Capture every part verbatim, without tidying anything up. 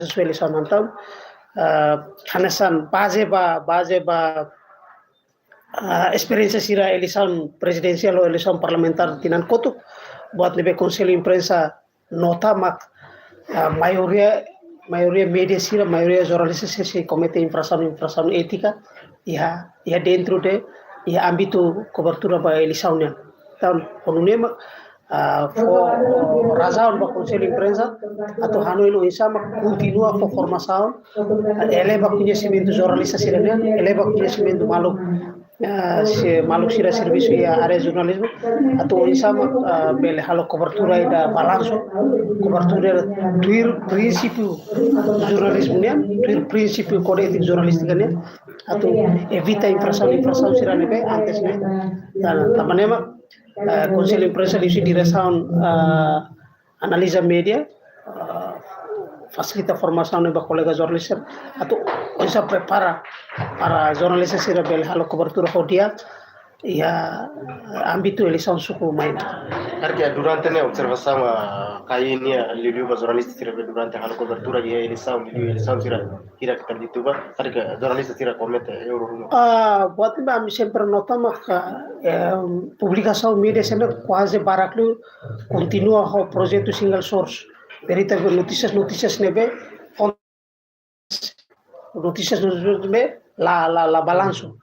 prosesu eleisaun entaun, ah, hanesan baze ba, baze ba, ah, esperiénsia sira eleisaun prezidensiál ou eleisaun parlamentár tinan kotuk, buat ne'ebé Konsellu Imprensa nota mak, ah, maioria, maioria média sira, maioria jornalista sira sei komete infrasaun, infrasaun étika, iha, iha dentro de, iha ámbitu kobertura ba eleisaun nian. Entaun, ho nune'e mak, ah, fó razaun ba Konsellu Imprensa atu hanoin oinsá mak kontinua fó formasaun, ah, eleva koñesimentu jornalista sira-nian, eleva koñesimentu maluk, ah, se maluk sira servisu iha área jornalizmu, atu oinsá mak, ah, bele halo kobertura ida balansu, kobertura tuir prinsípiu jornalizmu nian, tuir prinsípiu kódigu étika jornalístika nian, atu evita infrasaun, infrasaun sira ne'ebé antes ne'e. Entaun, tanba ne'e mak, eh, Konsellu Imprensa liuhusi diresaun, eh, analiza média, eh, fasilita formasaun ne'e ba kolega jornalista, atu oinsá prepara para jornalista sira bele halo kobertura ho di'ak iha ámbitu eleisaun suku mai. Karik durante ne'e observasaun, ah, kain nian liuliu ba jornalista sira be durante halo kobertura iha eleisaun, liuliu eleisaun sira hirak tadi tu ba, karik jornalista sira komete erru ruma? Ah, buat ne'ebé ami sempre nota maka, eh, publikasaun média sira kuaze barak liu kontinua ho projetu single source. Berita, notísias, notísias ne'ebé fonte, notísias, notísias ne'ebé la, la, la balansu.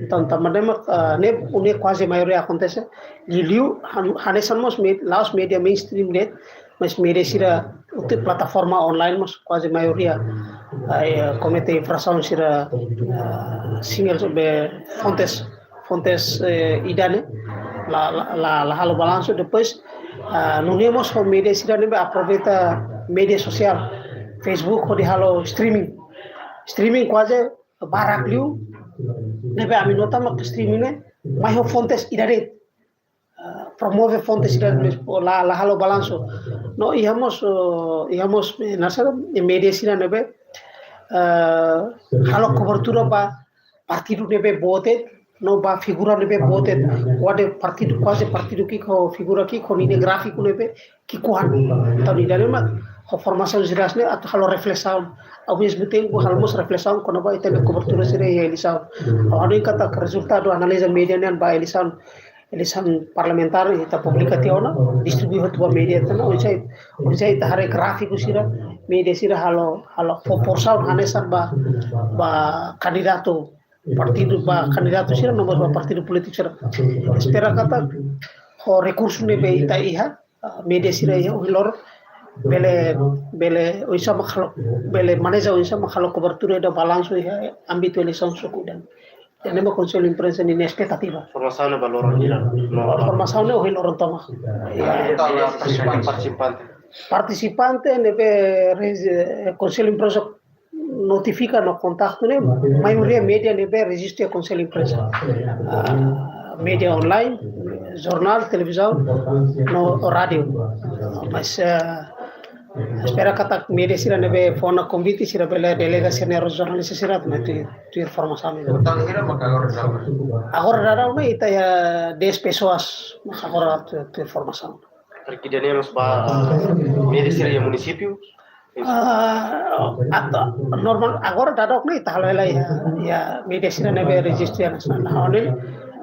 Entaun, tanba ne'e mak, ah, ne'e, ne'e kuaze maioria akontese. Liuliu, han-, hanesan mós med-, la'ós média mainstream de'it, mas média sira util plataforma online mós kuaze maioria, ah, eh, komete infrasaun sira, ah, single be fontes, fontes, eh, ida-ne'e, la, la, la, la halo balansu. Depois, ah, nune'e mós ho média sira ne'ebé aproveita média sosiál, Facebook, hodi halo streaming. Streaming kuaze barak liu, ne'ebé ami nota mak streaming ne'e mai ho fontes ida de'it. Ah, promove fontes ida de'it, la, la halo balansu. No iha mós, oh, iha mós, eh, hanesan, eh, média sira ne'ebé, eh, halo kobertura ba partidu ne'ebé boot de'it, no ba figura ne'ebé boot de'it. Kuaze partidu, kuaze partidu ki'ik ho figura ki'ik ho ninia gráfiku ne'ebé ki'ikoan. Entaun, ida-ne'e mak ho formasaun sira-ne'e atu halo reflesaun. Ao mesmo tempo, halo mós reflesaun kona-ba ita-nia kobertura sira iha eleisaun. Ha'u hanoin katak rezultadu analiza média nian ba eleisaun, eleisaun parlamentár ita publika tiha ona, distribui hotu ba média tiha ona, oinsá, oinsá ita haree gráfiku sira, média sira halo, halo fó presiaun hanesan ba, ba kandidatu partidu, ba kandidatu sira, no mós ba partidu polítiku sira. Espera katak ho rekursu ne'ebé ita iha, ah, média sira iha ohin loron, bele, bele oinsá mak halo, bele maneja oinsá mak halo kobertura ida balansu iha ámbitu eleisaun suku ida-ne'e. Ida-ne'e mak Konsellu Imprensa ninia espetativa. Formasaun ne'e ba loron hira? No. Formasaun ne'e ohin loron tomak. Ya. Para partisipante. Partisipante ne'ebé rezi-, eh, Konsellu Imprensa notifika no kontaktu ne'e, maioria média ne'ebé rejistu iha Konsellu Imprensa. Ah, média online, jornál, televizaun, no rádiu. Mas, eh, espera katak média sira ne'ebé fó ona konvite sira bele delega sira-nia jornalista sira atu mai tuir, tuir formasaun ne'e. Total hira maka agora daudaun? Agora daudaun ne'e ita iha dez pessoas, maka agora tuir, tuir formasaun. Karik ida-ne'e mós ba, ah, média sira iha munisípiu? Ah, atu, normal, agora daudaun ne'e ita halo hela iha, iha média sira ne'ebé rejistu iha nasionál. Ha'u hanoin,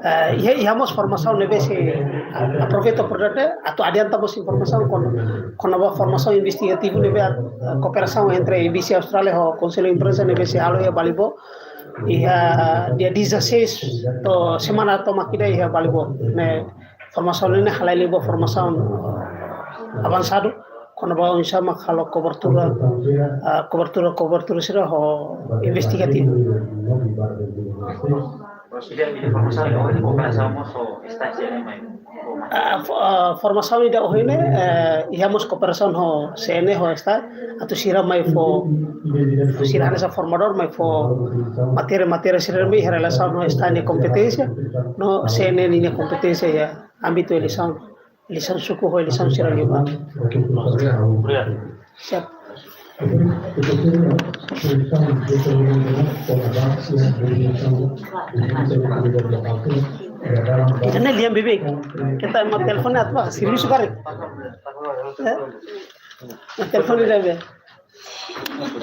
eh, iha, iha mós formasaun ne'ebé sei, ah, aproveita oportunidade atu adianta mós informasaun kon-, kona-ba formasaun investigativu ne'ebé, ah, kooperasaun entre E B C Austrália ho Konsellu Imprensa ne'ebé sei halo iha Balibó. Iha dia dezasseis to'o semana tomak ida iha Balibó. Ne'e formasaun ne'e halai liu ba formasaun avansadu kona-ba oinsá mak halo kobertura, ah, kobertura, kobertura sira ho investigativu. Maksudnya, ini formasaun ne'e, oh, ini kooperasaun mós ho instansi ne'e mai? Ah, fo-, ah, formasaun ida ohin ne'e, eh, iha mós kooperasaun ho C N E, ho STAE, atu sira mai fó, sira hanesan formadór mai fó matéria, matéria sira mai iha relasaun ho STAE nia kompeténsia, no C N E ninia kompeténsia iha ámbitu eleisaun, eleisaun suku ho eleisaun sira liubá. Obrigadu. Siap. Ita-nia lian beibeik. Ita ema telefone atu ba, servisu karik. Eh? Telefone ida be. Não, por